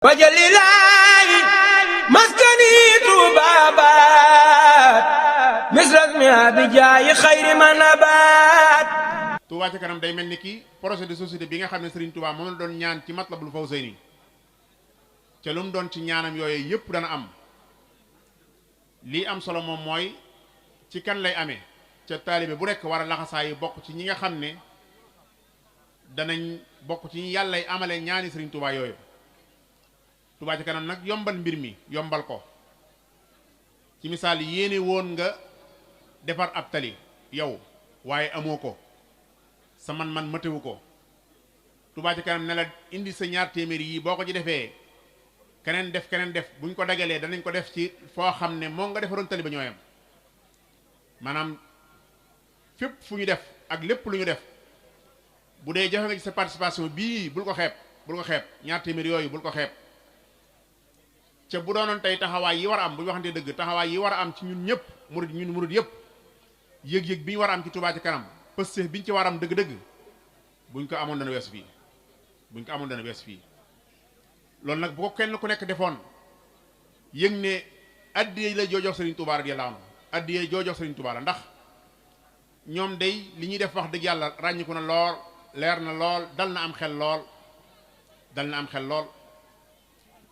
wajalilaahi maskani tuubaabaat misrasmi abijaayi xayri manabaat. Touba ca kanam day mel ni ki projet de société bi nga xam ne Serigne Touba moom la doon ñaan ci Matlabul Fawzayni ca lu mu doon ci ñaanam yooyu yëpp dana am. lii am solo moom mooy ci kan lay amee ca taalibe bu nekk war a laxasaayu bokk ci ñi nga xam ne danañ bokk ci ñi yàllay amale ñaani Serigne Touba yooyu. Touba ca kanam nag yombal mbir mi yombal ko ci misaal yéene woon nga defar ab tali yow waaye amoo ko sa man matewu ko. Touba ca kanam ne la indi sa ñaar téeméeri yi boo ko ci defee keneen def buñ ko dagalee danañ ko def ci foo xam ne moo nga defaroon tali ba ñooyam. maanaam fépp fu ñu def ak lépp lu ñu def bu dee joxe nga ci sa participation bii bul ko xeeb ñaar téeméer yooyu bul ko xeeb. ca bu doonoon tey taxawaay yi war a am bu ñu waxantee dëgg taxawaay yi war a am ci ñun ñëpp murid yëpp yëg-yëg bi ñu war a am ci Touba ca kanam pëste biñ ci war a am dëgg-dëgg buñ ko amoon dana wees fii loolu nag bu ko kenn ku nekk defoon yëg ne addiyee la joojox Serigne Touba radiyallahu anhu addiyee joojox Serigne Touba la ndax ñoom day li ñuy def wax dëgg yàlla ràññiku na lool leer na lool dal na am xel lool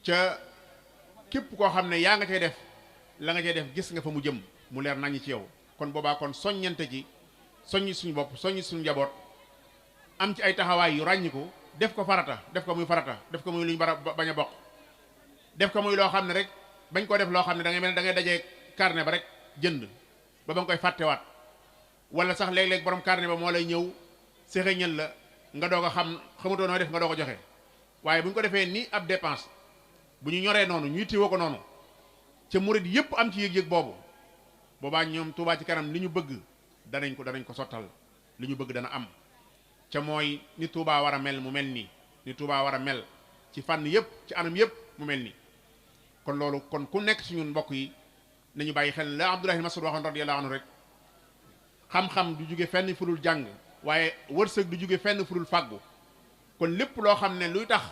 ca képp koo xam ne yaa nga cay def la nga cay def gis nga fa mu jëm mu leer nañu ci yow. kon boobaa kon soññante ci soññi suñu bopp soññi suñu njaboot am ci ay taxawaay yu ràññiku def ko farata def ko muy lu ñu bañ a bokk def ko muy loo xam ne rek bañ koo def loo xam ne da ngay mel ne da ngay dajee carnet ba rek jënd ba nga koy fàttewaat wala sax léeg-léeg borom carnet ba moo lay ñëw séxéñal la nga doog a xamatoo noo def nga doog a joxe waaye bu ñu ko defee ni ab dépense bu ñu ñoree noonu ñu yittewoo ko noonu ca murid yëpp am ci yëg-yëg boobu boobaa ñoom Touba ci kanam li ñu bëgg danañ ko sottal li ñu bëgg dana am ca mooy ni Touba war a mel mu mel nii ni Touba war a mel ci fànn yëpp ci anam yëpp mu mel nii. kon loolu kon ku nekk ci ñun mbokk yi nañu bàyyi xel la Abdoulahi Mas'ud waxoon radiyallahu anhu rek xam-xam du jóge fenn fudul jàng waaye wërsëg du jóge fenn fudul fàggu. kon lépp loo xam ne luy tax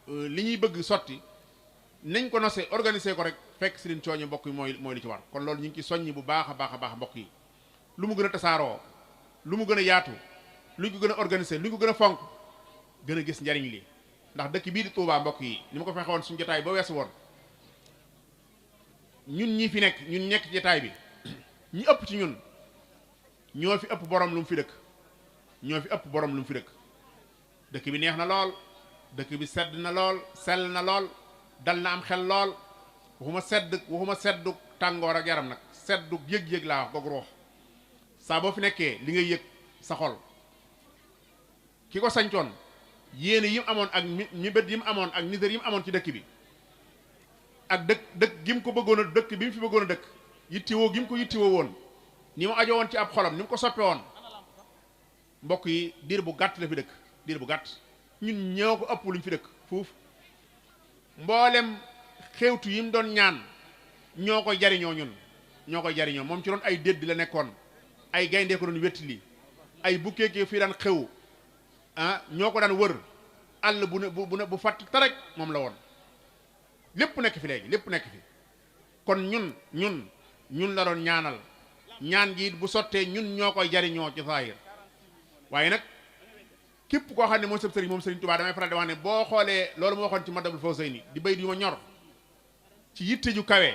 li ñuy bëgg sotti nañ ko nosee organiser ko rek fekk si leen cooñu mbokk yi mooy li ci war. kon loolu ñu ngi ci soññi bu baax a baax mbokk yi lu mu gën a tasaaroo lu mu gën a yaatu lu ñu ko gën a organiser lu ñu ko gën a fonk gën a gis njariñ li ndax dëkk bii di Touba mbokk yi ni ma ko fexe woon suñu jotaay ba weesu woon ñun ñi fi nekk ñun nekk ci jotaay bi ñi ëpp ci ñun ñoo fi ëpp borom lu mu fi dëkk dëkk bi neex na lool dëkk bi sedd na lool sell na lool dal na am xel lool waxuma seddu tàngoor ak yaram nag seddu yëg-yëg laa wax goog ruux saa boo fi nekkee li ngay yëg sa xol ki ko sañcoon yéene yi mu amoon ak mi bët yi mu amoon ak nisër yi mu amoon ci dëkk bi ak dëkk gi mu ko bëggoon a dëkk bi mu fi bëggoon a dëkk yittewoo gi mu ko yittewoo woon ni mu ajoo woon ci ab xolam ni mu ko soppe woon mbokk yi diir bu gàtt la fi dëkk diir bu gàtt ñun ñoo ko ëpp luñ fi dëkk fuuf mboolem xewtu yi mu doon ñaan ñoo koy jariñoo moom ci doon ay dédd la nekkoon ay gayndee ko doon wettili ay bukkeekee fii daan xew ñoo ko daan wër àll bu fàtt tarek moom la woon lépp nekk fi léegi lépp nekk fi kon ñun la doon ñaanal ñaan gi bu sottee ñun ñoo koy jariñoo ci saahir waaye nag képp koo xam ne mooy sëb sëriñ moom Sëriñ Touba damay faral di wax ne boo xoolee loolu mu waxoon ci Matlabul Fawzayni di bay yu ma ñor ci yitte ju kawe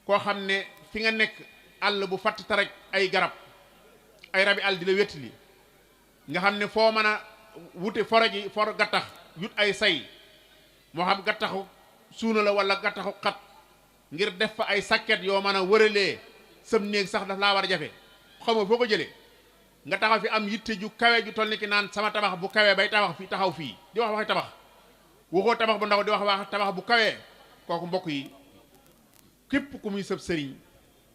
koo xam ne fi nga nekk àll bu fatt tarek ay garab ay rabi àll di la wettili nga xam ne foo mën a wute for gattax yut ay say moo xam gattaxu suuna la wala gattaxu xat ngir def fa ay sakket yoo mën a wëralee sëm néeg sax daf laa war a jafe xamoo foo ko jëlee nga taxaw fi am yitte ju kawe ju toll ni ki naan sama tabax bu kawe bay tabax fii taxaw fii di wax waxi tabax waxoo tabax bu ndaw di wax tabax bu kawe kooku mbokk yi képp ku muy sëb sëriñ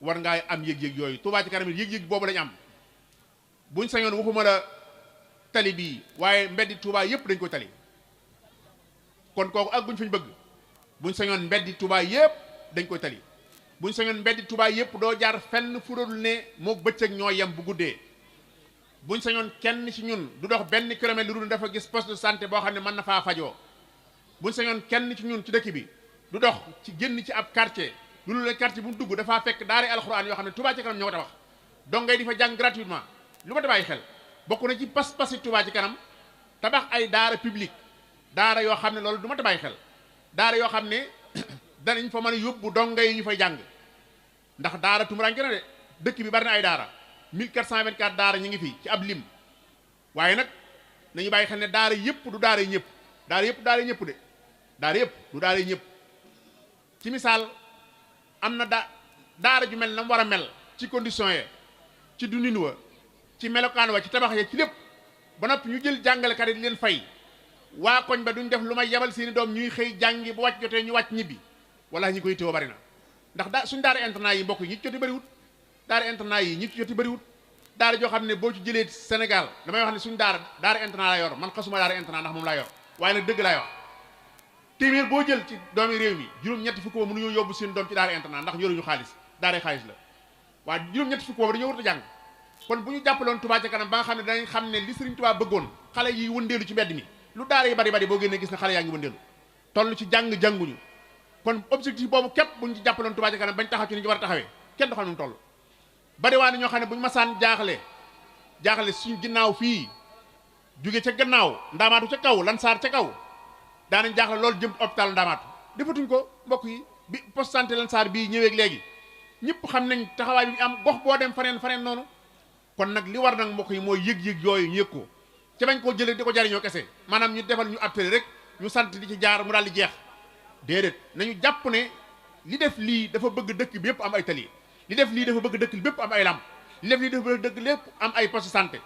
war ngaa am yëg-yëg yooyu Touba ci kanam yëg-yëg boobu lañ am buñ sañoon waxuma la tali bii waaye mbeddi Touba yëpp dañ koy tali kon kooku ak buñ fañ bëgg buñ sañoon mbeddi Touba yëpp dañ koy tali buñ sañoon mbeddi Touba yëpp doo jaar fenn fu dul ne moo bëccëg ñoo yem bu guddee buñ sañoon kenn ci ñun du dox benn kilomètre lu dul dafa gis poste de santé boo xam ne mën na faa fajoo buñ sañoon kenn ci ñun ci dëkk bi du dox ci génn ci ab quartier lu le quartier bu mu dugg dafaa fekk daara alxuraan yoo xam ne Touba ci kanam ñoo ko tabax donc ngay di fa jàng gratuitement lu ma bàyyi xel bokk na ci pas-pasi Touba ci kanam tabax ay daara publique daara yoo xam ne loolu du ma bàyyi xel daara yoo xam ne danañ fa mën a yóbbu donga yi ñu fay jàng ndax daara tumuraanke na de dëkk bi bari na ay daara 1424 daara ñu ngi fi ci ab lim waaye nag nañu bàyyi xel ne daara yëpp du daara yi ñëpp daara yëpp daara yi ñëpp de daara yëpp du daara yi ñëpp ci misaal am na daara ju mel na mu war a mel ci condition ye ci dundin wa ci melokaan wa ci tabax ya ci lépp ba noppi ñu jël jàngalekat yi di leen fay waa koñ ba duñ def lu may yebal seeni doom ñuy xëy jàngi bu wàcc jotee ñu wàcc ñibbi wala ñi koy téew bari na ndax suñ daara internat yi mbokk yi ñi ci joti bëriwut daara internat yi ñi ci joti bëriwut daara joo xam ne boo ci jëlee Sénégal damay wax ne suñ daara internat laa yor man xasuma daara internat ndax moom laa yor waaye nag dëgg laa yor téeméer boo jël ci doomi réew mi juróom-ñetti fukk boobu mënuñoo yóbbu seen doom ci daara internat ndax yoruñu xaalis daara xaalis la waaye juróom-ñetti fukk boobu dañoo warut a jàng kon bu ñu jàppaloon Touba ca kanam ba nga xam ne danañ xam ne li Serigne Touba bëggoon xale yi wëndeelu ci mbedd mi lu daara yi bari bari boo génnee gis ne xale yaa ngi wëndeelu toll ci jànguñu kon objectif boobu képp bu ñu ci jàppaloon Touba ca kanam bañ taxaw ci ni ñu war a taxawee kenn du xam ne mu toll bari waa ne ñoo xam ne bu ñu masaan jaaxle suñ ginnaaw fii jóge ca gannaaw ndaamaatu ca kaw Lansar ca kaw daanañ jaaxle loolu jëm hôpital ndaamaatu defatuñ ko mbokk yi bi poste santé Lansar bii ñëweeg léegi ñëpp xam nañ taxawaay bi am gox boo dem faneen noonu kon nag li war nag mbokk yi mooy yëg-yëg yooyu ñu yëg ko ca bañ koo jëlee di ko jariñoo kese maanaam ñu defal ñu appelé rek ñu sant di ci jaar mu daal di jeex déedéet nañu jàpp ne li def lii dafa bëgg dëkk bi yëpp am ay tali li def lii dafa bëgg dëkk bi bépp am ay lamp li def lii dafa bëgg dëkk lépp am ay poste santé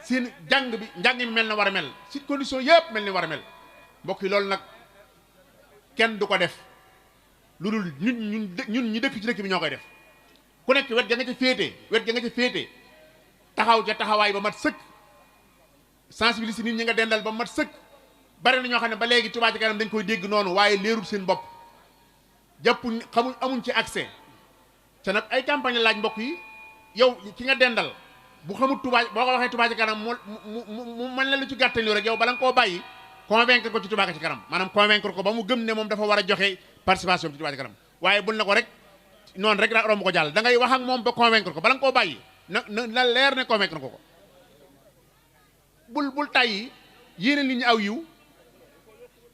seen njàng mi mel na war a mel si condition yëpp mel ni war a mel mbokk yi loolu nag kenn du ko def lu dul ñun ñi dëkk ci dëkk bi ñoo koy def ku nekk wet ga nga ca féete taxaw ca taxawaay ba mat sëkk sensibiliser nit ñi nga dendal ba mat sëkk bari na ñoo xam ne ba léegi Touba ca kanam dañ koy dégg noonu waaye leerul seen bopp jàppuñ xamuñ amuñ ci accès te nag ay campagne laaj mbokk yi yow ki nga dendal bu xamul Touba boo ko waxee Touba ca kanam mu mën la lu ci gàttañ rek yow bala nga koo bàyyi convaincre ko ci Touba ca kanam maanaam convaincre ko ba mu gëm ne moom dafa war a joxe participation ci Touba ca kanam waaye bul na ko rek noonu rek daa romb ko jàll da ngay wax ak moom ba convaincre ko bala nga koo bàyyi na leer ne convaincre ko bul tàyyi yéene nit ñi aw yiw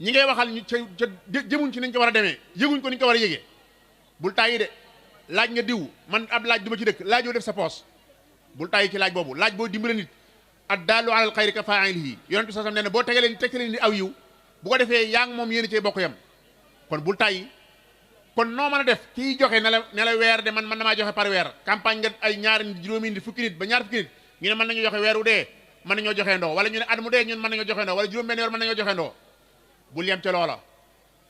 ñi ngay waxal ñu ca jëmuñ ci niñ ko war a demee yëguñ ko niñ ko war a yëgee bul tàyyi de laaj nga diw man ab laaj du ma ci dëkk laajoo def sa poos bul tàyyi ci laaj boobu laaj boo dimbale nit ad daalu alal xayri ka faa'ilihi yonent bi sallallahu alayhi wasallam nee na boo tegalee ni aw yiw bu ko defee yaa ngi moom yéen cee bokk yam kon bul tàyyi kon noo mën a def kii joxe ne la weer de man damaa joxe par weer campagne nga ay ñaari nit juróomi nit fukki nit ba ñaar fukki nit ñu ne mën nañu joxe weer wu dee mën nañoo joxe ndoo wala ñu ne at mu dee ñun mën nañoo joxe ndoo wala juróom benn weer mën nañoo joxe ndoo bul yem ca loola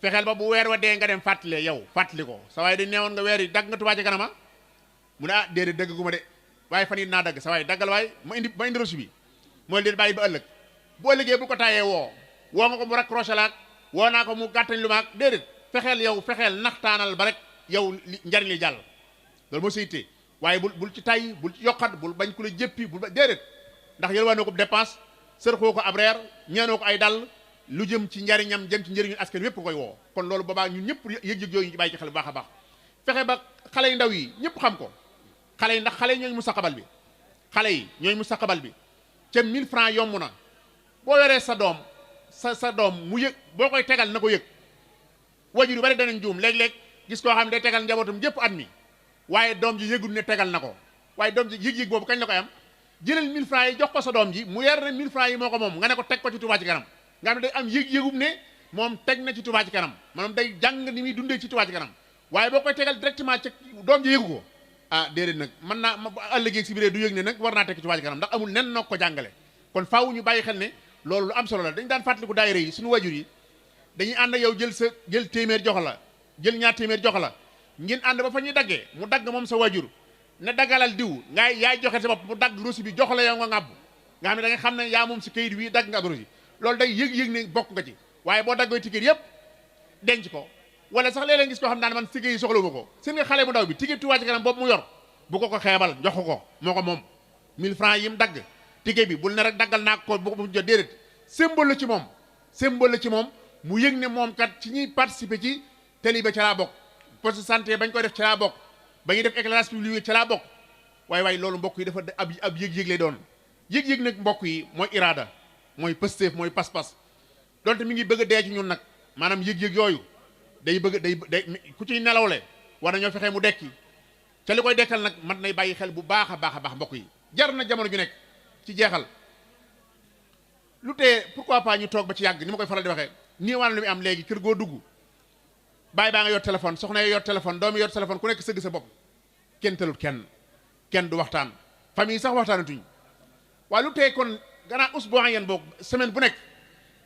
fexeel ba bu weer wa dee nga dem fàttali ko sa waaye dañ neewoon nga weer yi dagg nga Touba ca kanam mu ne déedéet dagg gu ma de waaye fan yi naa dagg sa waaye daggal waaye ma indi reçu bi mooy leen bàyyi ba ëllëg bu ëllëgee bu ko taayee woo nga ko mu raccroché laak woo naa ko mu gàttañ lu maak déedéet fexeel naxtaanal ba rek yow njariñ li jàll loolu moo saytee waaye bul ci tay bul ci yokkat bul bañ ku la jéppi déedéet ndax yël waa noo ko dépense sërxoo ko ab reer ñeenoo ko ay dal lu jëm ci njariñam jëm ci njëriñu askan wépp koy woo kon loolu boobaa ñun ñëpp yëg-yëg yooyu ñu ci bàyyi ci xel bu baax a baax fexe ba xale yu ndaw yi ñëpp xam ko xale yi ndax xale yi ñooñu mustaqbal bi ca 1000 francs yomb na boo yoree sa doom sa doom mu yëg boo koy tegal na ko yëg wajur yu bari danañ juum léeg-léeg gis koo xam ne day tegal njabootam jëpp at mi waaye doom ji yëgul ne tegal na ko waaye doom ji yëg-yëg boobu kañ la koy am jëlal 1000 francs yi jox ko sa doom ji mu yer ne 1000 francs yi moo ko moom nga ne ko teg ko ci Touba ci kanam nga xam ne day am yëg-yëgum ne moom teg na ci Touba ci kanam maanaam day jàng ni muy dundee ci Touba ci kanam waaye boo koy tegal directement ca doom ji yëgu ko déedéet nag mën naa ëllëgee si biir du yëg ne nag war naa teg ci Touba ci kanam ndax amul nen noo ko jàngale kon faaw ñu bàyyi xel ne loolu lu am solo la dañ daan fàttaliku daayira yi suñu wajur yi dañuy ànd ak yow jël téeméer jox la jël ñaar téeméer jox la ngeen ànd ba fa ñuy daggee mu dagg moom sa wajur ne daggalal diw yaay joxe sa bopp mu dagg rosi bi jox la yow nga ŋàbb nga xam ne da nga xam ne yaa moom si kayit wi dagg nga ab rosi loolu day yëg-yëg ne bokk nga ci waaye boo daggooy ticket yëpp denc ko wala sax léeg-léeg gis koo xam ne man ticket yi soxla ma ko seen nga xale bu ndaw bi ticket Touba ci kanam boobu mu yor bu ko xeebal jox ko moo ko moom 1000 francs yi mu dagg ticket bi bul ne rek daggal naa ko bu mu jot déedéet symbole la ci moom mu yëg ne moom kat ci ñuy participer ci télé ba ca laa bokk poste santé bañ koy def ca laa bokk ba ñuy def éclairage public ca laa bokk waaye loolu mbokk yi dafa ab yëg-yëg lay doon yëg-yëg nag mbokk yi mooy iraada mooy pësteef mooy pas-pas donte mi ngi bëgg a dee ci ñun nag maanaam yëg-yëg yooyu day ku ciy nelawle war nañoo fexe mu dekki ca li koy dekkal nag mat nay bàyyi xel bu baax a baax a baax mbokk yi jar na jamono ju nekk ci jeexal lu tee pourquoi pas ñu toog ba ci yàgg ni ma koy faral di waxee nii waan lu muy am léegi kër goo dugg bàyyi baa nga yor téléphone soxna yi yor téléphone doomi yor téléphone ku nekk sëgg sa bopp kenn tëlut kenn du waxtaan famille sax waxtaanatuñ waaye lu tee kon gannaaw usboo yeen boog semaine bu nekk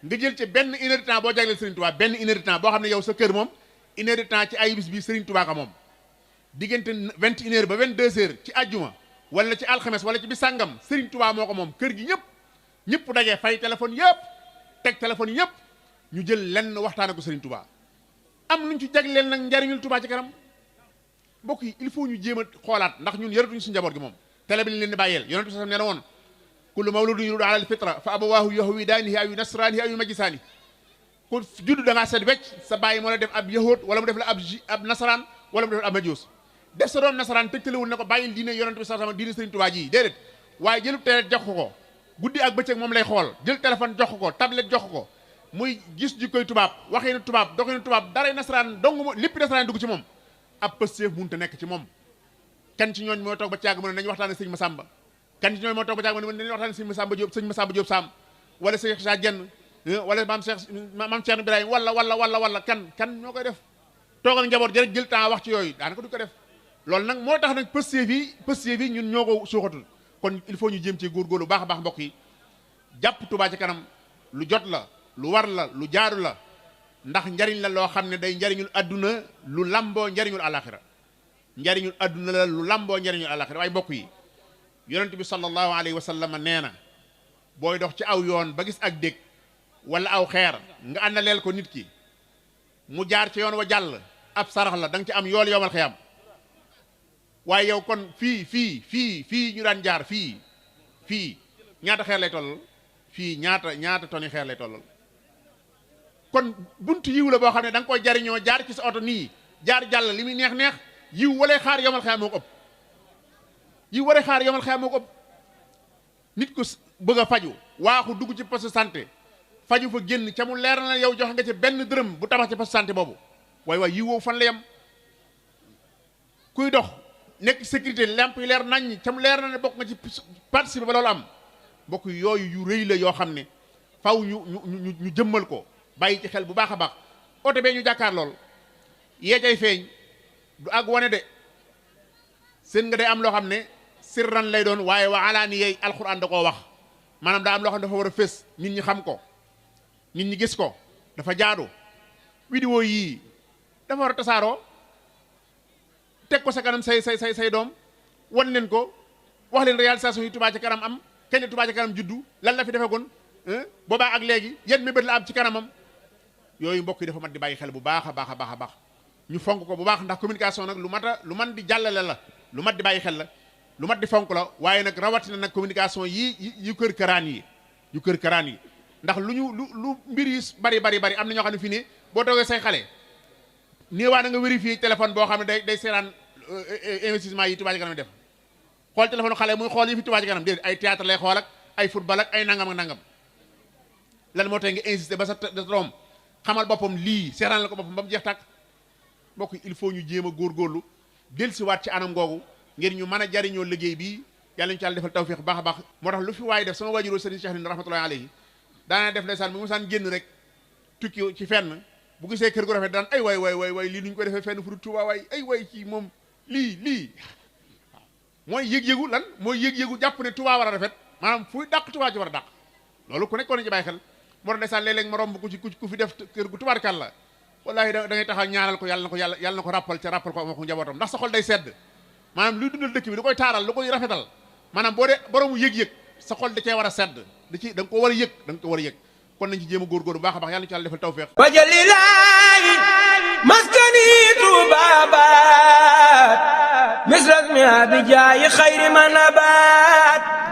nga jël ci benn une heure de temps boo jagleel Serigne Touba benn une heure de temps boo xam ne yow sa kër moom une heure de temps ci ay bis bi Serigne Touba ka moom diggante 21h ba 22h ci àjjuma wala ci alxames wala ci bi sàngam Serigne Touba moo ko moom kër gi ñëpp dajee fay téléphone yëpp teg téléphone yëpp ñu jël lenn waxtaane ko Serigne Touba am luñ ci jagleel nag njariñul Touba ci kanam mbokk yi il faut ñu jéem a xoolaat ndax ñun yaratuñu suñu njaboot gi moom télé bi ñu leen di bàyyeel yonent bi sax nee na woon kullu mawludun yuladu ala alfitra fa abawaahu yahwidaanihi aw yunasraanihi aw yumajjisaani ku judd da ngaa set wecc sa bàyyi moo la def ab yahood wala mu def la ab nasaraan wala mu def la ab majuus def sa doom nasaraan tegtalewul ne ko bàyyil diine yonent bi sax sama diine Serigne Touba ji déedéet waaye jëlub télé jox ko guddi ak bëccëg moom lay xool jël téléphone jox ko tablette jox ko muy gis ji koy tubaab waxeenu tubaab doxeenu tubaab daray nasaraan dong mo lépp nasaraan dugg ci moom ab pësteef mënut a nekk ci moom kan ci ñooñ mooy toog ba càgg mu ne nañu waxtaane sëñ Massamba kan ci ñooñ mooy toog ba càgg mu ne nañu waxtaane sëñ Massamba Diop Sam wala Cheikh Sa Dieng wala maam Cheikh Ibrahima wala kan ñoo koy def toogal njaboot jërëjëf jël temps wax ci yooyu daanaka du ko def loolu nag moo tax nag pësteef yi ñun ñoo ko suuxatul kon il faut ñu jéem ci góorgóorlu baax a baax mbokk yi jàpp Touba ci kanam lu jot la lu war la lu jaaru la ndax njariñ la loo xam ne day njariñul adduna lu lamboo njariñul alaxira njariñul adduna la lu lamboo njariñul alaxira waaye mbokk yi yonent bi sallallahu alayhi wa sallam nee na booy dox ci aw yoon ba gis ak dég wala aw xeer nga àndaleel ko nit ki mu jaar ci yoon wa jàll ab sarax la da nga ci am yool yowmal xiyam waaye yow kon fii ñu daan jaar fii ñaata xeer lay tollal fii ñaata toni xeer lay tollal kon buntu yiw la boo xam ne da nga koy jariñoo jaar ci sa oto nii jaar jàll li muy neex yiw walee xaar yomal xeer moo ko ëpp nit ku bëgg a faju waaxu dugg ci poste santé faju fa génn ca mu leer na yow joxe nga ci benn dërëm bu tabax ci poste santé boobu waaye yiw woowu fan la yem kuy dox nekk sécurité lamp yi leer naññ ca mu leer na ne bokk nga ci participer ba loolu am mbokk yooyu yu rëy la yoo xam ne faw ñu jëmmal ko bàyyi ci xel bu baax a baax oto bee ñu jàkkaar lool yee cay feeñ du ak wane de seen nga day am loo xam ne sirran lay doon waaye wa alaani yey alxuraan da koo wax maanaam daa am loo xam ne dafa war a fés nit ñi xam ko nit ñi gis ko dafa jaadu vidéo yii dafa war a tasaaroo teg ko sa kanam say doom wan leen ko wax leen réalisation yi Touba ci kanam am kañ la Touba ci kanam juddu lan la fi defegoon boobaa ak léegi yan mébét la am ci kanamam yooyu mbokk yi dafa mat di bàyyi xel bu baax a baax ñu fonk ko bu baax ndax communication nag lu man di jàllale la lu mat di bàyyi xel la lu mat di fonk la waaye nag rawatina nag communication yu kër karaan yi ndax lu mbir yi bari am na ñoo xam ne fii ne boo toogee say xale néewaa na nga vérifier téléphone boo xam ne day seetaan investissement yi Touba ci kanam def xool téléphone xale muy xool yi fi Touba ci kanam déedéet ay théâtre lay xool ak ay football ak ay nangam ak nangam lan moo tax nga insister ba sa doom xamal boppam lii seetaan la ko boppam ba mu jeex tàkk mbokk il faut ñu jéem a góorgóorlu dellusiwaat ci anam googu ngir ñu mën a jariñoo liggéey bii yàlla ñu ci Yàlla defal tawfiq baax a baax moo tax lu fi waaye def sama wajuroo Serigne Cheikh Ndine rahmatullahi alayhi daana def ndeysaan bu mu saan génn rek tukki ci fenn bu gisee kër gu rafet daan ay waay lii nuñ ko defee fenn fu Tuuba waay ay waay ci moom lii mooy yëg-yëgu lan mooy yëg-yëgu jàpp ne Tuuba war a rafet maanaam fuy dàq Tuuba ci war a dàq loolu ku nekkoon ci bàyyi xel moo tax ndeysaan léeg-léeg ma romb ku fi def kër gu tubaarkal la wallaahi da ngay taxaw ñaanal ko yàlla na ko rappal ko ma ko njabootam ndax sa xol day sedd maanaam luy dundal dëkk bi da koy taaral da koy rafetal maanaam boo dee boroomu yëg-yëg sa xol da cee war a sedd da nga ko war a yëg kon nañ ci jéem a góorgóorlu baax a baax yàlla na ci Yàlla defal tawfeex wajalilaahi maskani tubabat misras mi abijaayi xayri man abat